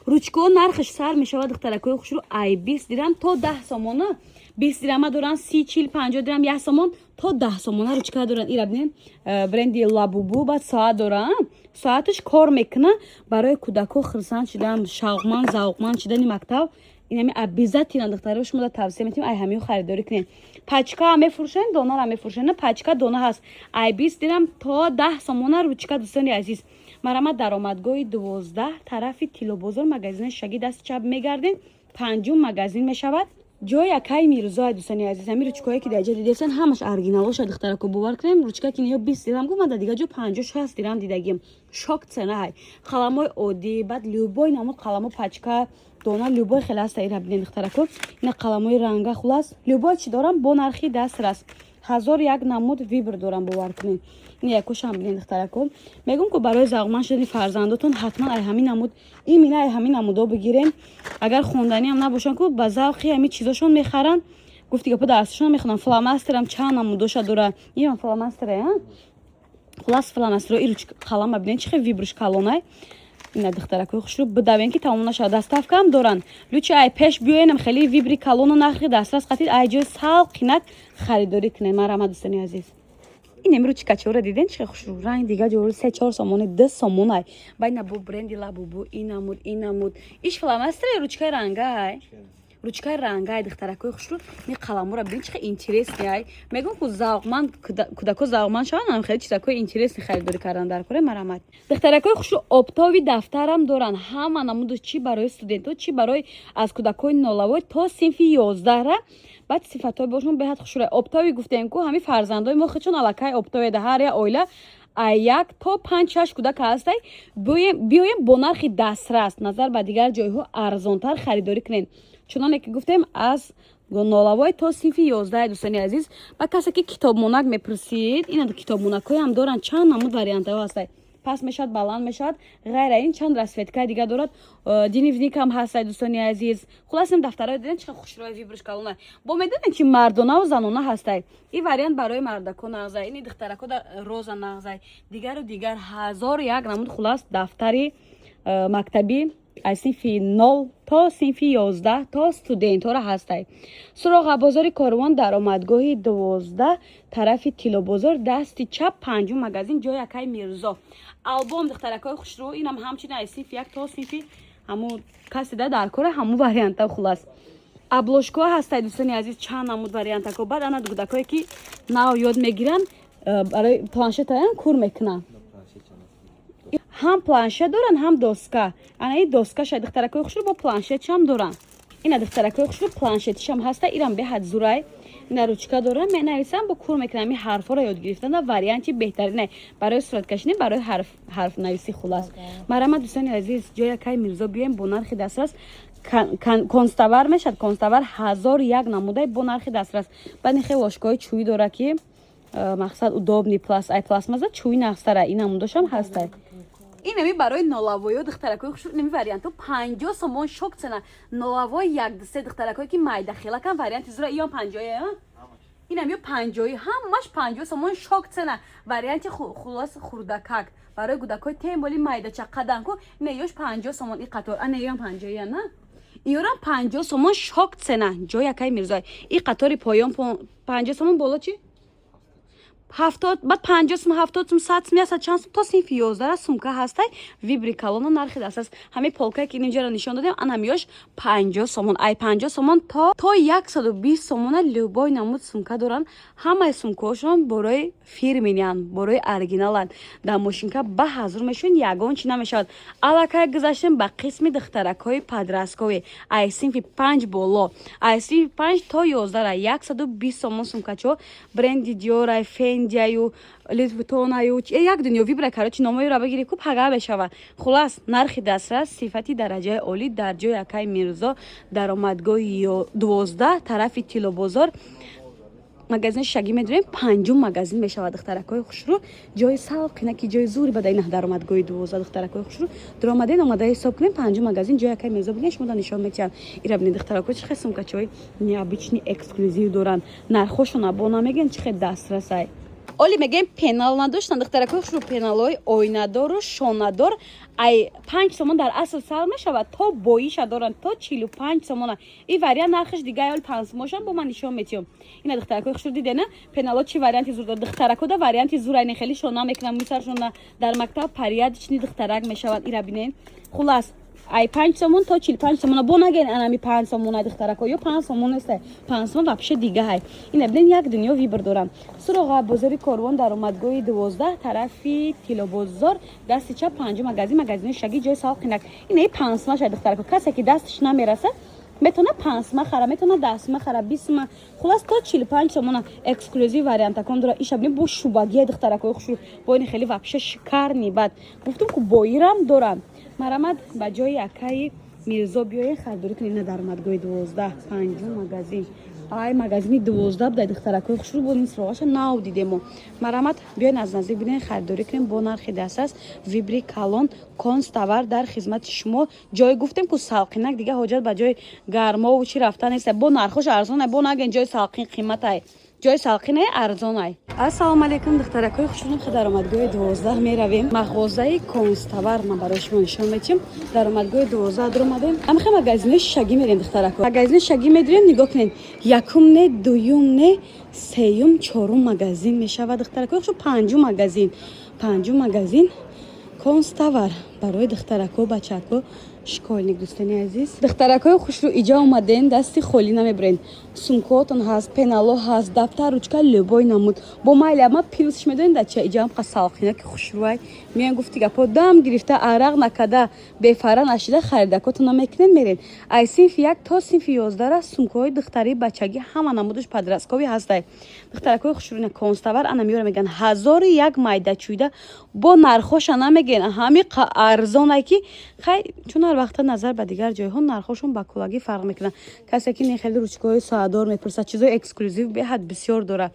Ручкаҳо нархаш сар мешавад, духтаракои хушрӯ, ай 20 дирам то 10 сомона. 20 дирама доранд, 30, 40, 50 дирам, 1 сомон то 10 сомона ручка доранд. Ира бинед, бренди Лабубу. Баъд соат доранд, соаташ кор мекуна. Барои кӯдакҳо хирсанд шудан, шавқманд, завқманд шудани мактаб инами обязательно, духтаро, шумо да тавсия метиҳем, ай ҳамиҳо харидорӣ кунед. Пачка мефурӯшанд, донара мефурӯшанд. Пачка дона ҳаст, ай 20 дирам то 10 сомона ручка. Дӯстони азиз, марама даромадгоҳи 12, тарафи Тиллобозор, магазини шаги дасти чап мегардем, панҷум магазин мешавад, ҷои акаи Мирзоа. Дӯстони азиз, ҳамин ручкое ки дар ҷа дидесан, ҳамаш оригиналоша. Духтарако, бовар кунем, ручка ки ниё 20 дирам гуфт, ман дар дигар ҷо 50, 60 дирам дидагим. Шок цена ҳай. Қаламои оддӣ, баъд любой намуд қаламо, пачка, дона, любой хеле ҳаста. Ира бинед, духтарако, ина қаламои ранга. Хулас, любой чи дорам бо нархи дастрас. Ҳазор як намуд выбор дорам, бовар кунед. Ин якошам бинед, духтарако. Мегӯм ку, барои завқманд шудани фарзандотон ҳатман ай ҳамин намуд, имина ай ҳамин намудо бигирем. Агар хонданиам набошанд ку, ба завқи ҳамин чизошон мехаранд. Гуфти гапо, дарсашон мехонанд. Фломастерам чанд намудоша дора. Ин фломастере, хулас, фломастеро. И ручка, қалама бинед, чӣ хел выбор ш калонай. Ина, духтаракои хушрӯ, бидавен ки тамом нашавад. Доставкаам доранд. Лучше ай пеш биёенам, хеле выбор и калону нархи дастрас қатид, ай ҷои сал қинак харидорӣ кунед. Марама, дӯстони азиз, ин ем ручкачора диден, чӣ хушрӯ, ранг дига ҷо 3-4 сомони, 2 сомонай. Байна бо бренди Лабубу. Ин намуд, ин намуд, иш фломастер, ручкаи рангай, ручкаи рангай. Духтаракои хушрӯ, ин қаламура бибин, чӣ хел интересный ай. Мегӯм ку, завқманд кӯдако завқманд шаванд, хеле чизакои интересный харидорӣ кардан дар кора. Марамат, духтаракои хушрӯ, оптовый дафтарам доранд, ҳама намуду, чӣ барои студентҳо, чӣ барои аз кӯдакҳои нолавой то синфи 11-ра. Баъд сифатҳои бошон беҳад хушрӯ. Оптовый гуфтем ку, ҳамин фарзандои мо худшон аллакай оптовый. Да ҳар як оила ай як то панҷ, шаш кӯдак ҳастай, биёем, бо нархи дастрас, назар ба дигар ҷойҳо арзонтар харидорӣ кунем. Чуноне ки гуфтем, аз нолавой то синфи 11. Дӯстони азиз, ба касе ки китобмонак мепурсид, ина китобмонакҳоям доранд, чанд намуд вариантҳо ҳастай, паст мешавад, баланд мешавад. Ғайра ин чанд расцветкаи дига дорад. Дневникам ҳастай, дӯстони азиз. Хулас, ин дафтарои дидем, чӣ хушрӯи, выбор ш калона. Бо медонем, чи мардонаву занона ҳастай. Ин вариант барои мардако нағзай, ини духтарако роза нағзай, дигару дигар, ҳазору як намуд. Хулас, дафтари мактабӣ аз синфи 0 то синфи 11, то студентҳоро ҳастай. Суроға: бозори Корвон, даромадгоҳи 12, тарафи Тиллобозор, дасти чап, панҷум магазин, ҷои акаи Мирзо. Албом, духтаракҳои хушрӯ, инам ҳамчунин аз синфи як то синфи ҳамун касе да дар кора, ҳамун варианта. Хулас, обложкаҳо ҳастай, дӯстони азиз, чанд намуд вариантако. Баъд ана кӯдакҳое ки нав ёд мегиранд, барои планшетаям кур мекунанд. Ҳам планшет доранд, ҳам доска. Ана ин доскаша, духтаракҳои хушрӯ, бо планшетшам доранд. Ина, духтаракҳои хушрӯ, планшетишам ҳаста. Ирам беҳад зурай. Ина ручка дорам, менависам, бо кур мекунам. Ин ҳарфҳоро ёд гирифтан варианти беҳтарина барои сураткашинӣ, барои ҳарфнависӣ. Хулас, марама, дӯстони азиз, ҷои акаи Мирзо биёем, бо нархи дастрас. Констовар мешавад, констовар ҳазору як намудай, бо нархи дастрас. Баъд ин хел ложкаҳои чӯӣ дора, ки мақсад удобный, ай пластмасса, чӯи нағзтара. Ин намудошам ҳастай. Инами барои нолавоё, духтаракои хушрӯ, инами вариантҳо 50 сомон, шок цена. Нолавои якдусе, духтаракое ки майдахелакам, варианти зура. Иён 50-е, инам ё 50-и, ҳамаш 50 сомон, шок цена. Варианти хулос хурдакак барои кӯдакҳои темболи майдача қаданку. Ина ёш 50 сомон, и қатор ана ёам 50-ия, на иёрам 50 сомон, шок цена. Ҷои акаи Мирзои. И қатори поён 50 сомон, боло чи 70, баъд 50 сум, 70 сум, 100 сум, яксад чанд сум, то синфи 11-ра сумка ҳастай. Выбор и калону нархи дастрас. Ҳамин полкае ки инҷоро нишон додем, анамиёш 50 сомон, ай 50 сомон то 120 сомона любой намуд сумка доранд. Ҳамаи сумкаҳошон борои фирменный анд, борои оригиналанд. Дар мошинка ба ҳазур мешавед, ягон чи намешавад. Аллакай гузаштем ба қисми духтаракҳои подростковый, ай синфи 5 боло, ай синфи 5 то 11-ра 120 сомон сумкачо, бренди Диорай, Фендияю, Луи Виттонаю, як дунё выбор а. Короче, номоеро бигири ку, пага мешавад. Хулас, нархи дастрас, сифати дараҷаи олӣ дар ҷои акаи Мирзо, даромадгоҳи 12, тарафи Тиллобозор, магазини шагӣ медонем, панҷум магазин мешавад. Духтаракҳои хушрӯ, ҷои салқина ки ҷои зури бада ина даромадгоҳи 12. Духтаракҳои хушрӯ, дуромаден, омада ҳисоб кунем, панҷум магазин, ҷои акаи Мирзо бигӯем, шумо да нишон метиҳам. Ира бинед, духтаракҳо, чӣ хел сумкачаҳои необычный, эксклюзив доранд. Нархҳошон або намегӯянд, чӣ хел дастрасай. Оли мегӯем, пенал надоштан, духтаракои хушрӯ. Пеналҳои оинадору шонадор ай 5 сомон дар асл сар мешавад, то боиша доранд, то 45 сомона. И вариант нархиш дига, оли 5 сомошам бо ман нишон метиҳам. Ина, духтаракои хушрӯ, дидена, пеналҳо чӣ варианти зур дор. Духтаракода варианти зур айне, хеле шона мекунам мӯи дар мактаб, порядочный духтарак мешавад. Ира бинен. Хулас, ай 5 сомон то 45 сомона. Бо наген, анами 5 сомона, духтарако, ё 5 сомон неста, 5 сомон вообще дига ҳай. Ина бинен, як дунё выбор дорам. Суроға: бозори Корвон, даромадгоҳи 12, тарафи Тилобозор, дасти чап, панҷум магазин, магазини шаги, ҷои салқинак. Инаи 5 сума шай, духтарако. Касе ки дасташ намераса, метавона 5 сума хара, метавона 10 сума хара, 20 сума, хулас, то 45 сомона. Эксклюзив вариантакон дора. Иша бинед, бо шубагия, духтаракои хушрӯ, бо ини хеле вообще шикарный. Баъд гуфтум, ку боирам дорам. Марамад, ба ҷои акаи Мирзо биёен, харидорӣ кунед. Ина, даромадгоҳи 12, панҷум магазин. Ай магазини 12 будай, духтаракои хушрӯ, бо ин суроғаша нав дидемо. Марамад, биёен, аз наздик бинен, харидорӣ кунем бо нархи дастрас. Выбори калон, Констовар дар хизмати шумо. Ҷой гуфтем, ку салқинак, дига ҳоҷат ба ҷои гармову чӣ рафта нест. Бо нархош арзонай, бо наген, ҷои салқин қиматай, ҷои салқинай арзонай. Ассалому алайкум, духтаракои хушрӯ. Даромадгоҳи 12 меравем, мағозаи Констовар ман барои шумо нишон метиҳам. Даромадгоҳи 12 дуромадем, ҳамихе магазинои шагӣ мерем, духтарако. Магазинои шагӣ медурем, нигоҳ кунед: якум не, дуюм не, сеюм, чорум магазин мешавад, духтаракои хушу. Панҷум магазин, панҷум магазин Констовар барои духтарако, бачако, школьник. Дӯстони азиз, духтаракои хушрӯ, иҷа омаден, дасти холӣ намебурен. Сумкаотон ҳаст, пенало ҳаст, дафтар, ручка, любой намуд бо майли. Ама плюсш медонед дар чия? Иҷаам қа салқинаки хушрӯай. Меян, гуфти гапо, дам гирифта, арақ накада, бефара нашида, харидакотона мекунед, мерен. Ай синфи 1 то синфи 11-ра сумкаҳои духтари, бачагӣ, ҳама намудаш подростковый ҳастай, духтаракои хушрӯ. Констовар ана меёра, меган, ҳазори як майдачӯйда, бо нархоша намеген, ҳами арзонай ки хай, чун ҳар вақта назар ба дигар ҷойҳо нархошон ба куллагӣ фарқ мекунад. Касе ки не хеле ручкаҳои соатдор мепурсад, чизои эксклюзив беҳад бисёр дорад.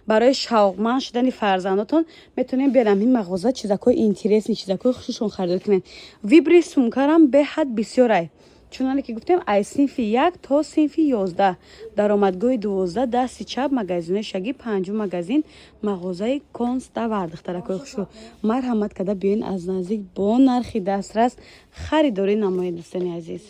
Барои шавқманд шудани фарзандотон метавонем берам ин мағоза, чизакҳои интересный, чизакҳои хушушон харидорӣ кунем. Выбори сумкарам беҳад бисёрай. Чуноне ки гуфтем, аз синфи 1 то синфи 11, даромадгоҳи 12, дасти чап, магазинои шагӣ, панҷум магазин, мағозаи Констовар. Духтаракои хушрӯ, марҳамат карда биёен, аз наздик бо нархи дастрас харидорӣ намоед, дӯстони азиз.